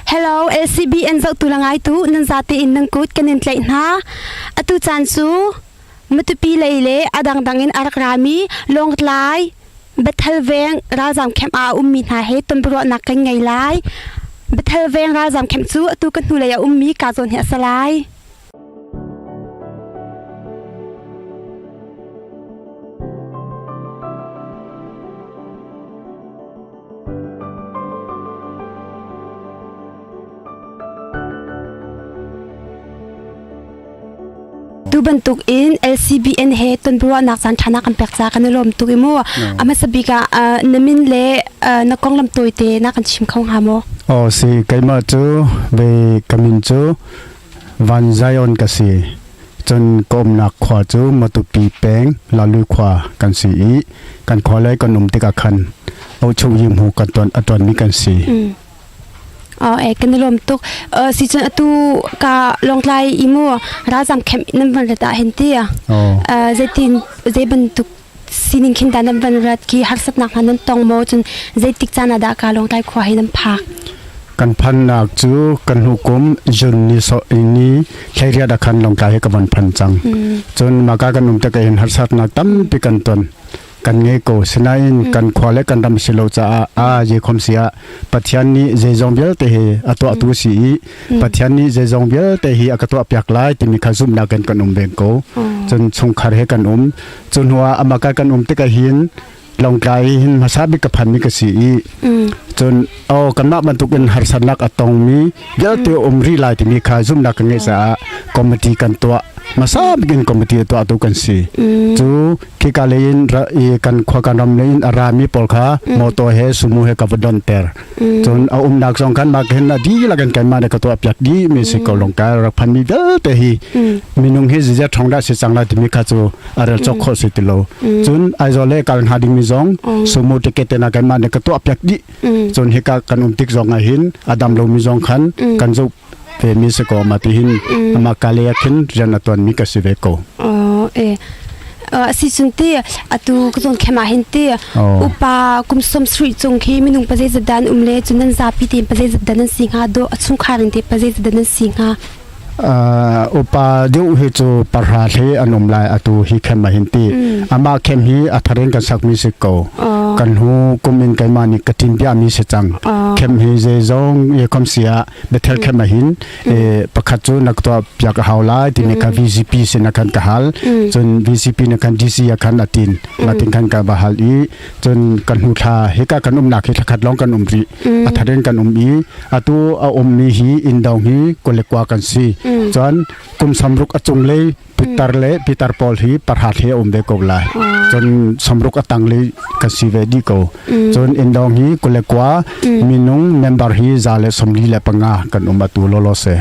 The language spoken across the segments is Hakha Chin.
Hello LCBN zohtu le ngaitu nan zate in nan kut kan in tlaih hna. Atu caan cu Matupi lei le a dangdang in a rak rami Lawngtlai Bethel veng ralzam camp ah a ummi hna he tonbiaruahnak kan ngei lai. Bethel veng ralzam camp cu atu ka hnulei a ummi ka zawn hi a si lai. Tu bantuk in LCBN he tonbiaruahnak caan ṭha na kan pek ca kan i lawm tuk i mu. A hmasa bik ah na min le na konglam tawite na kan chim kho hnga maw? Aw si keimah cu ve ka min cu Van Zion ka si. Cun ka umnak khua cu Matupi peng Lalui khua kan si i kan khua lei kan um tikah khan Ochung Yimhu kan tuan a tuanmi kan si. Oh, e kan i lawm tuk. Si cun atu ka Lawngtlai i mu ralzam camp nan van rat ah hin ti. Zeitin zei bantuk sining khin dah nan van rat ki harsatnak hna nan tong maw cun zeitik caan ah dah ka Lawngtlai khua hi nan phak? Kan phannak cu kan hnu kum June ni so ni thlairiat ah khan Lawngtlai hi ka van phan cang. Cun maka kan um tik hin harsatnak tampi kan ton. Kan ngei ko sinain kan khua le kan ram si lo caah a ye khom si ah Pathian nih zeizong vialte hi a tuahtu si i Pathian nih zeizong vialte hi a ka tuah piak lai timi kha zumhnak in kan um veng ko. Cun chungkhar he kan um. Cu hnu ah amaka kan um tikah hin Lawngtlai hin hmasa bik ka phanmi ka si i cun oh kanmah bantukin harsatnak a tongmi vialte um rih lai timi kha zumhnak kan ngeih caah committee kan tuah hmasa bik in committee tuahtu kan si. Cu khika lei in kan khua kan ram lei in a rami pawl kha motor he sumu he ka va donter. Cun a umnak zong khan mah hin a dihlak in keimah nih ka tuah piak dih mi si ko lung ka rak phan mi vialte hi minung hi zizia thong dah si cang lai timi kha cu a rel cawk khawh si ti lo. Cun Aizawl le kal hnga ding mi zong sumu ticket te na keimah nih ka tuah piak dih. Cun hika kan um tik zong ah hin a dam lo mi zong khan kan zoh ve mi si ko ma ti hin ama kale ah khin rian a tuan mi ka si ve ko. Si cun ti atu ka zawn khem ah hin ti upa kum som sarih cung khi minung pazei zat dan um le cun nan zapi tein pazei zat dan nan si hnga do a chungkhar in te pazei zat dan nan si hnga. Upa deuh hi cu parha hle an um lai atu hi khem ah hin ti amah khem hi a tharin kan sak mi si ko kan hu kum in keimah nih ka tin bia mi si cang khem hi zeizong ye kom sia Bethel khem ah hin pakhat cu na tuah piak a hau lai timi kha VCP sin ah khan ka hal cun VCP na khan DC ah khan a tin ma tin khan ka va hal i cun kan hnu thla hika kan umnak hi thlakhat lawng kan um rih a tharin kan um i atu a ummi hi indong hi kulekwa kan si cun kum samruk a cunglei pitar le pitar pawl hi parhat he um ve ko lai cun samruk a tang le kan si ve di ko cun indong hi kulekwa minung member hi za le somli le panga kan um atu lolo se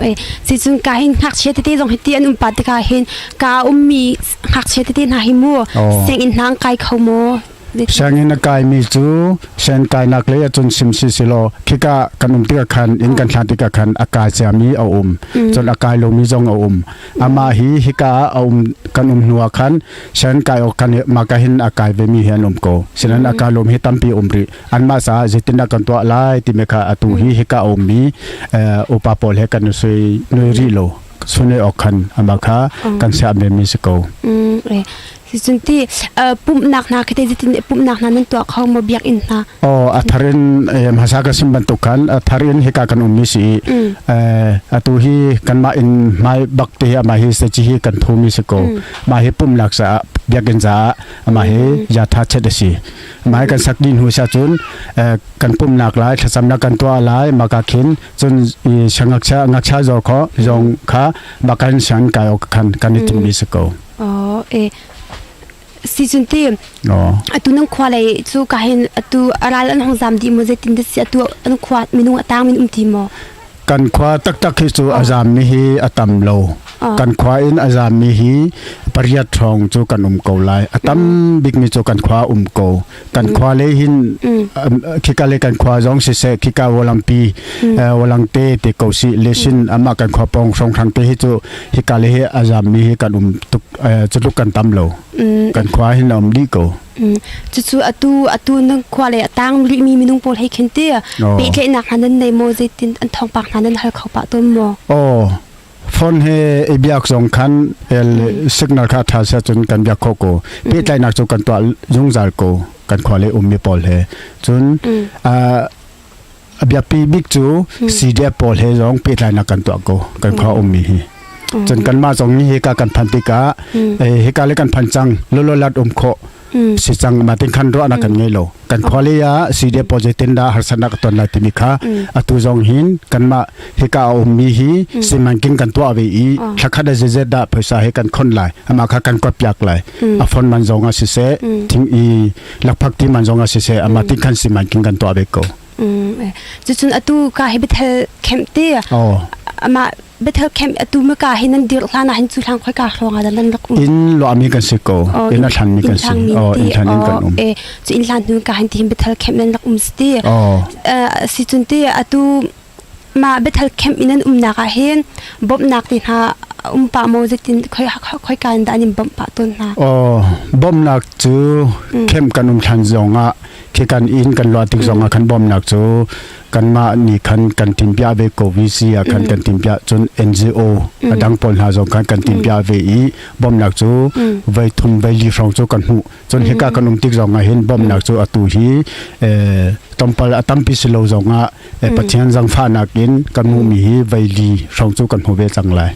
e si cun ka hin ngakchia tete zong hi ti an um pa tikah hin ka ummi ngakchia tete hna hi mu seng in hnang kai kho maw Sianginn a kaimi cu sianginn kainak lei ahcun sim si silaw khika kan um tikah khan inn kan hlan tikah khan a kai ciami a um. Cun a kai lomi zong a um. Amah hi hika ah a um kan um hnu ah khan sianginn kai awk khan maka hin a kai vemi hi an um ko. Sinain a kai lomi hi tampi um rih. Anmah caah zeitindah kan tuah lai timi kha atu hi hika a ummi upa pawl he kan i sui nui rih lo. Sunai awk khan amah kha kan siah menmi si ko. Cun ti pumhnak hna khite zeitin pumhnak hna nan tuah kho maw biakinn hna? Oh, a thar in hmasa ka sim bantuk khan a thar in hika kan ummi si i atu hi kanmah in hmai bak te hi amah hi saci hi kan thumi si ko. Mah hi pumhnak caah biakinn caah amah hi yatha chet a si. Mah hi kan sak dih hnu sia cun kan pumhnak lai thlacamnak kan tuah lai maka khin cun siangngakchia ngakchia zor kho zong kha maka hin sianginn kai awk khan kan i timmi si ko. Oh, e si cun ti atu nan khua lei cu ka hin atu ral an hong zam dih maw zeitin dah si atu an khua minung a tang min um ti maw kan khua taktak hi cu a zam mi hi a tam lo. Kan khua in a zaammi hi pariat hrawng cu kan um ko lai. A tam bikmi cu kan khua um ko. Kan khua le hin khika le kan khua zong siseh khika walangpi walangte te ko si lesin ama kan khua pawng hrawng hrang te hi cu hika le hi a zaammi hi kan um tuk cu tluk kan tam lo. Kan khua hin a um dih ko. Cucu atu atu nan khua le a tang rihmi minung pawl hei khin ti pehtlaihnak hna nan nei maw zeitin an thawngpang hna nan hal kho pah tawn maw? Oh, phone he i biak zong khan el signal kha tha sia cun kan biak kho ko. Pehtlaihnak cu kan tuah zungzal ko kan khua le ummi pawl he. Cun a biapi bik cu CDF pawl he zong pehtlaihnak kan tuah ko kan khua ummi hi. Cun kanmah zong nih hika kan phan tikah hika le kan phan cang lololat um khawh si cang ma tin khan ruahnak kan ngei lo. Kan khua le ah CDF pawl zeitin dah harsatnak a ton lai timi kha atu zong hin kanmah hika a ummi hi simanking kan tuah ve i thlakhat a zeizet dah phaisa he kan khon lai ama kha kan kuat piak lai. A phone man zong ah siseh thing i lakphak ti man zong ah siseh ama tin khan simanking kan tuah ve ko. Cucun atu ka hi Bethel camp te amah Bethel camp atu ma ka hi nan dir hlan ah hin cu hlang khoi ka hrawng ah nan rak um. Inn luahmi kan si ko. Inn a hlanmi kan si. Oh, inn hlan in kan um. E cu inn hlan hnu ka hin ti hin Bethel camp nan rak um si ti. Si cun ti atu ma Bethel camp in an umnak ah hin bawmhnak te hna um pah maw zeitin khoi khoi ka in dah an in bawmh pah tawn hna. Oh, bawmhnak cu camp kan um hlan zong ah khi kan inn kan luah tik zong ah khan bawmhnak cu kanmah nih khan kan timpiah ve ko VC ah khan kan timpiah cun NGO a dang pawl hna zong khan kan timpiah ve i bawmhnak cu voi thum voi li hrawng cu kan hmuh. Cun hika kan um tik zong ah hin bawmhnak cu atu hi tlawmpal a tampi si lo zong ah Pathian zangfahnak in kan hmuhmi hi voi li hrawng cu kan hmu ve cang lai.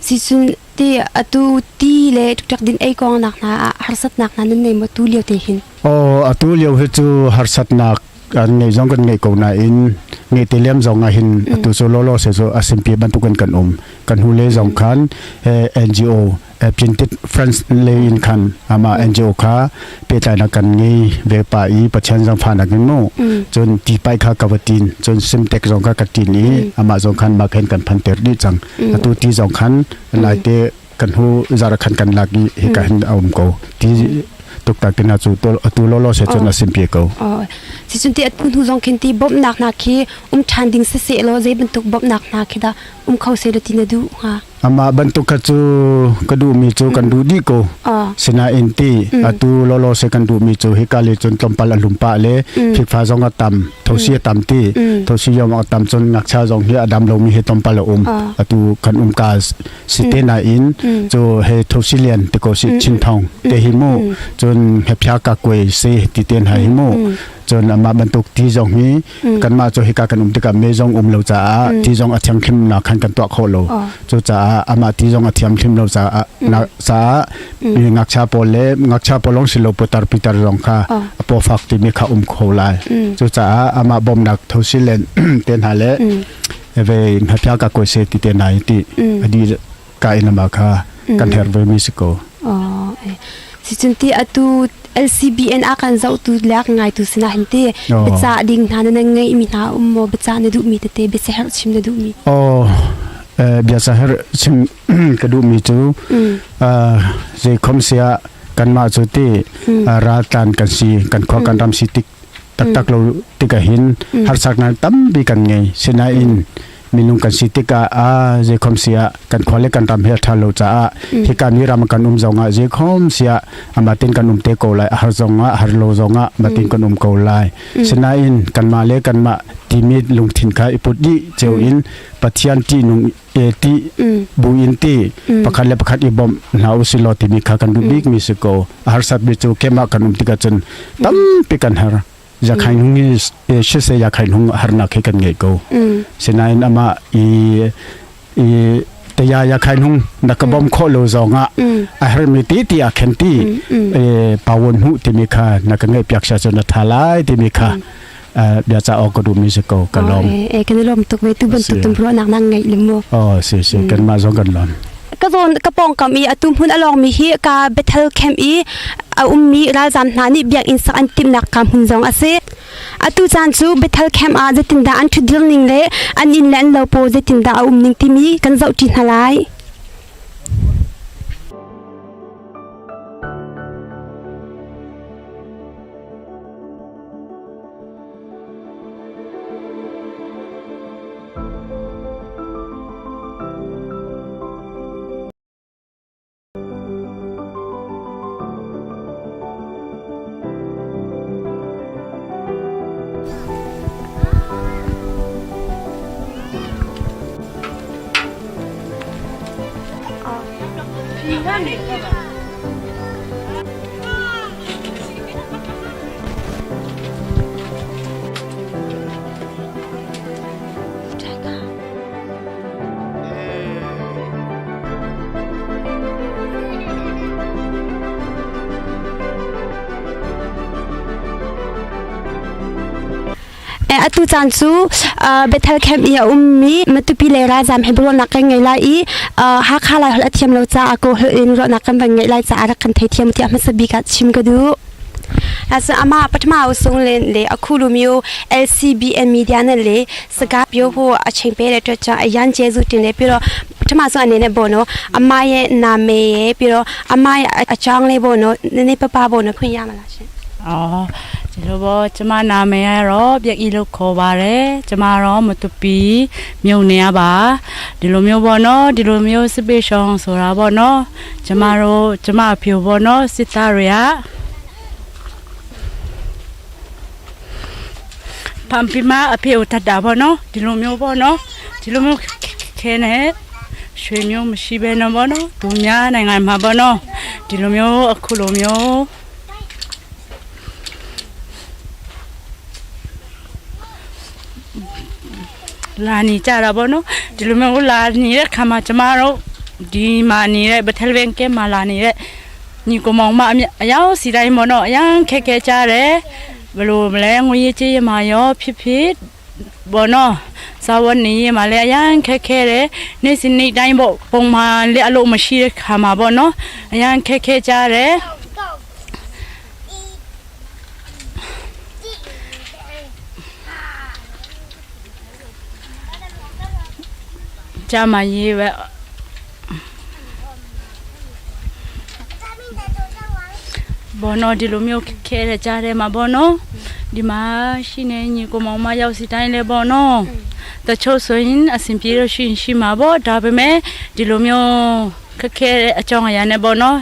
Sicun ti atu ti le tuk din ei kong nak hna ah harsatnak hna nan nei maw tu lio te hin? Oh, atu lio hi cu harsatnak kan ngei zong kan ngei ko nain ngei te lem zong ah hin atu cu lolo se cu asimpi bantukin kan um. Kan hu le zong khan NGO Printed France le in khan ama NGO kha pehtlainak kan ngei ve pa i Pathian zangfahnak in mu cun tipai kha ka va tin cun simtek zong kha ka tin i amah zong khan mah khan kan phanter dih cang. Atu ti zong khan naite kan hu zara khan kan lak i hika hin a um ko ti tuktak tina cu atu lolo se cun a simpi ko. Si cun ti atu hnu zong khin ti bawmhnak hna khi um ṭhan ding siseh law zei bantuk bawmhnak hna khi dah um kho seh law ti na duh hnga? Amah bantuk kha cu ka duhmi cu kan duh dih ko. Sinain ti atu lolo se kan duhmi cu hika le cun tlawmpal a lum pah le fikfa zong a tam, thosi a tam ti, thosi yom a tam cun ngakchia zong hi a dam lomi hi tlawmpal a um. Atu kan um ka si te nain cu he thosi lian te ko si chin thong te hi mu cun hepya ka kuai se ti ten hai hi mu cun amah bantuk ti zong hi kanmah cu hika kan um tikah me zong um lo caah ti zong a thianghlim nak khan kan tuah khawh lo. Cucaah amah ti zong a thianghlim lo caah caah ngakchia pawl le ngakchia pawl lawng si lo putar pitar zong kha a pawfak timi kha um kho lai. Cucaah amah bawmnak thosi len te hna le ve hnaphia ka koi se ti te hna ti adi ka in ama kha kan her ve mi si ko. Si cun ti atu LCBN a kan zohtu le a kan ngaitu sinah hin ti biacah ding hna na ngeih mi hna um maw biacah na duh mi tete biacaherh chim na duh mi? Oh, biacaherh chim ka duh mi cu zei khom sia kanmah cu ti raltlan kan si kan khua kan ram si tik taktak lo tikah hin harsaknak tampi kan ngei. Sinain minung kan si tikah a zeikhom sia kan khua le kan ram he ṭha lo caah hika mi ram kan um zongah zeikhom sia amatin kan um te ko lai, har zongah har lo zongah matin kan um ko lai. Sinain kanmah le kanmah timi lungthin kha i put dih ceu in Pathian ṭihnung e ti buin ti pakhat le pakhat i bawmh hna usilaw timi kha kan duh bik mi si ko. Harsat mi cu kemah kan um tikah cun tampi kan har. Yakhain hung i shise yakhain hung harnak he kan ngei ko. Sinain amah i i taya yakhain hung na ka bom kho lo zong ah a hermi ti ti a khen ti e pawon hu timi kha na ka ngai piak sha chu na tha lai timi kha bia cha ok ka du mi si ko ka lom. E kan lom tuk ve tu bantuk tum ro nak nang ngai lim mu. Oh si si kan ma zong kan lom. Ka zawn ka pawngkam i atu hmun a lawngmi hi ka Bethel camp i a ummi ralzaam hna nih biakinn sak an timhnak ka hmun zong a si. Atu caan cu Bethel camp ah zeitindah an ṭhutdir ning le an inn le an lo pawl zeitindah a um ning timi kan zohṭi hna lai. Atu caan cu Bethel camp i a ummi Matupi le ralzam he biaruahnak kan ngei lai i Hakha Lai holh a thiam lo caah Kawl holh in ruahnak kan van ngeih lai caah rak kan theithiam tiah hmasa bik ah chim ka duh. Amah Pathma usung le le akhu lu miu LCBN media na le saka pio hu a cheng pe le to cha yan che zu tin le piro Pathma so ane ne bono ama ye na me ye piro ama ye a chang le bono ne ne papa bono phun ya ma laရှင် အော်ဒီလိုပေါ့ကျမနာမည်ကတော့ပြက်ဤလို့ခေါ်ပါတယ်ကျမတော့မတူပီမြုံနေရပါဒီလိုမျိုးပေါ့နော်ဒီလိုမျိုးစပေရှောင်းဆိုတာပေါ့နော်ကျမတို့ကျမအဖေပေါ့နော်စစ်သားတွေကဖမ်ပီမာအဖေကိုတတ်တာပေါ့နော်ဒီလိုမျိုးပေါ့နော်ဒီလိုမျိုးခဲနေရွှေမျိုးမရှိဘဲနော်ပေါ့နော်သူများနိုင်ငံမှာပေါ့နော်ဒီလိုမျိုးအခုလိုမျိုး လာနေကြတာပေါ့နော်ဒီလိုမျိုးလာနေတဲ့ခါမှာကျမတို့ဒီမှာနေတဲ့ဘထလ်ဘင်ကဲမှာလာနေတဲ့ညီကောင်မောင်မအမြအယောင်စီတိုင်းပေါ့နော်အရန်ခက်ခဲကြတယ်ဘလို့မလဲငွေကြေးရမှာရောဖြစ်ဖြစ်ပေါ့နော်စာဝတ်နေရမှာလည်းအရန်ခက်ခဲတယ်နေ့စဉ်နေ့တိုင်းပေါ့ပုံမှန်လည်းအလုပ်မရှိတဲ့ခါမှာပေါ့နော်အရန်ခက်ခဲကြတယ် ကြမှာရေးပဲဘောနော်ဒီလိုမျိုးခဲတဲ့ကြားထဲမှာဘောနော်ဒီမှာရှိနေညီကိုမောင်မရောက်စီတိုင်းလဲဘောနော်တချို့ဆိုရင်အဆင်ပြေလို့ရှိရင်ရှိမှာပေါ့ဒါပေမဲ့ဒီလိုမျိုးခက်ခဲတဲ့အကြောင်းအရာနဲ့ပေါ့နော်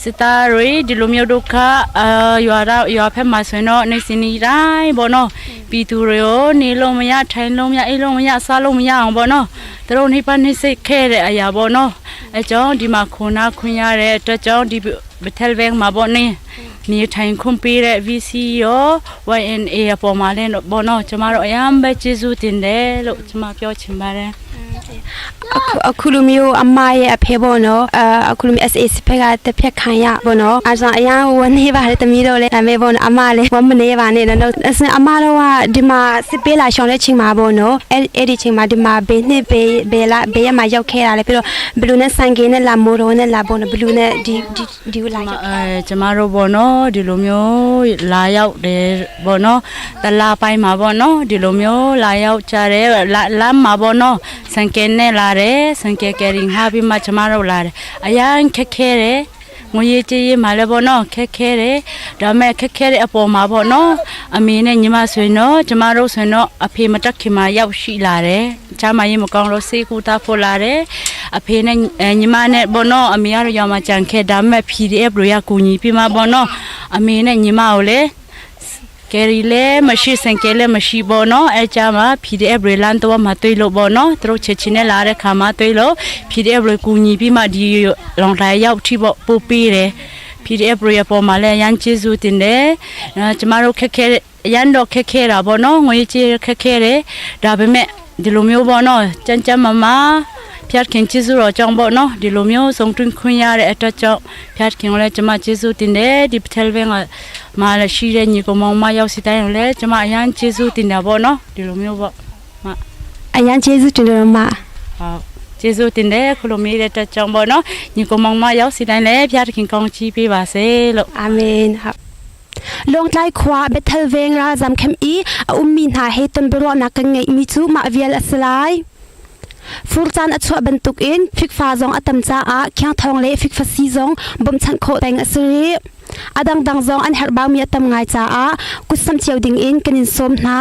စစ်သားတွေဒီလိုမျိုးဒုက္ခအာရွာတော့ရွာဖက်မှာဆိုရင်တော့နေစနေတိုင်းပေါ့နော်ပြည်သူတွေရောနေလို့မရထိုင်လို့မရအိတ်လို့မရစားလို့မရအောင်ပေါ့နော်သူတို့နှိပတ်နှိစိတ်ခဲတဲ့အရာပေါ့နော်အဲကြောင့်ဒီမှာခွန်နာခွင်ရတဲ့အတွက်ကြောင့်ဒီဘထယ်ဘန်မှာပေါ့နေနေထိုင်ခွန်ပေးတဲ့ VC ရော YNA အပေါ်မှာလည်းပေါ့နော်ကျမတို့အရန်ပဲကျေးဇူးတင်တယ်လို့ကျမပြောချင်ပါတယ် အခုအခုလိုမျိုးအမရဲ့အဖေပေါ့နော်အဲအခုလိုမျိုး SAC ဖက်ကတက်ဖြတ်ခံရပေါ့နော်အဲဆိုအရန်ဝန်နေပါတယ်တမီးတို့လည်းဒါပေမဲ့ပေါ့နော်အမလည်းဝန်မနေပါနဲ့နော်အစအမတို့ကဒီမှာစစ်ပေးလာရှောင်းတဲ့ချိန်မှာပေါ့နော်အဲအဲ့ဒီချိန်မှာဒီမှာဘေးနှစ်ဘေးဘေးလာဘေးရမှာရောက်ခဲ့တာလေပြီးတော့ဘလူးနဲ့ဆိုင်ကင်းနဲ့လာမိုးတော်နဲ့လာပေါ့နော်ဘလူးနဲ့ဒီဒီဒီကိုလာရောက် အဲကျမတို့ပေါ့နော်ဒီလိုမျိုးလာရောက်တယ်ပေါ့နော်တလားပိုင်းမှာပေါ့နော်ဒီလိုမျိုးလာရောက်ကြတယ်လမ်းမှာပေါ့နော်စံကဲနဲ့လာတယ်စံကဲကယ်ရင်ဟာပြီးမှကျမတို့လာတယ်အရန်ခက်ခဲတယ်ငွေကြေးရေးမှာလည်းပေါ့နော်ခက်ခဲတယ်ဒါမဲ့ခက်ခဲတဲ့အပေါ်မှာပေါ့နော်အမေနဲ့ညီမဆိုရင်တော့ကျမတို့ဆိုရင်တော့အဖေမတက်ခင်မှာရောက်ရှိလာတယ်ချားမရင်မကောင်းတော့စေကူတာဖို့လာတယ်အဖေနဲ့ညီမနဲ့ပေါ့နော်အမေကတော့ရွာမှာကြံခဲ့ဒါမဲ့ PDF တွေရကူညီပြီးမှပေါ့နော်အမေနဲ့ညီမကိုလည်းကယ်ရီလည်းမရှိစင်ကယ်လည်းမရှိပေါ့နော်အဲကြမှာ PDF တွေလမ်းတော့မှတွေ့လို့ပေါ့နော်သူတို့ချက်ချင်းနဲ့လာတဲ့ခါမှာတွေ့လို့ PDF တွေကူညီပြီးမှဒီလောင်တိုင်းရောက်ထိပေါ့ပို့ပေးတယ် PDF တွေအပေါ်မှာလည်းရန်ကျေးဇူးတင်တယ်အဲကျမတို့ခက်ခဲရန်တော့ခက်ခဲတာပေါ့နော်ငွေကြေးခက်ခဲတယ်ဒါပေမဲ့ဒီလိုမျိုးပေါ့နော်ကြမ်းကြမ်းမမဖျက်ခင်ကျေးဇူးတော်ကြောင့်ပေါ့နော်ဒီလိုမျိုးဆုံးတွင်ခွင့်ရတဲ့အတွက်ကြောင့်ဖျက်ခင်ကိုလည်းကျမကျေးဇူးတင်တယ်ဒီပထယ်ဘင်ကမာလည်းရှိတဲ့ညီကောင်မောင်မရောက်စီတိုင်းကိုလည်းကျမအရန်ကျေးဇူးတင်တာပေါ့နော်ဒီလိုမျိုးပေါ့မ အရန်ကျေးဇူးတင်တယ်မ ဟုတ်ကျေးဇူးတင်တယ်ခုလိုမေးတဲ့အတွက်ကြောင့်ပေါ့နော်ညီကောင်မောင်မရောက်စီတိုင်းလည်းဖျက်ခင်ကောင်းချီးပေးပါစေလို့ အာမင်ဟုတ် Lawngtlai khua Bethel veng ralzam camp i a ummi hna he tonbiaruahnak kan ngeihmi cu mah vial a si lai. Fur caan a chuah bantukin fikfa zong a tam caah khiangthawng le fikfa sii zong bawmhchanh khawh peng a si rih. A dangdang zong an herhbaumi a tam ngai caah kutsamh cio dingin kan in sawm hna.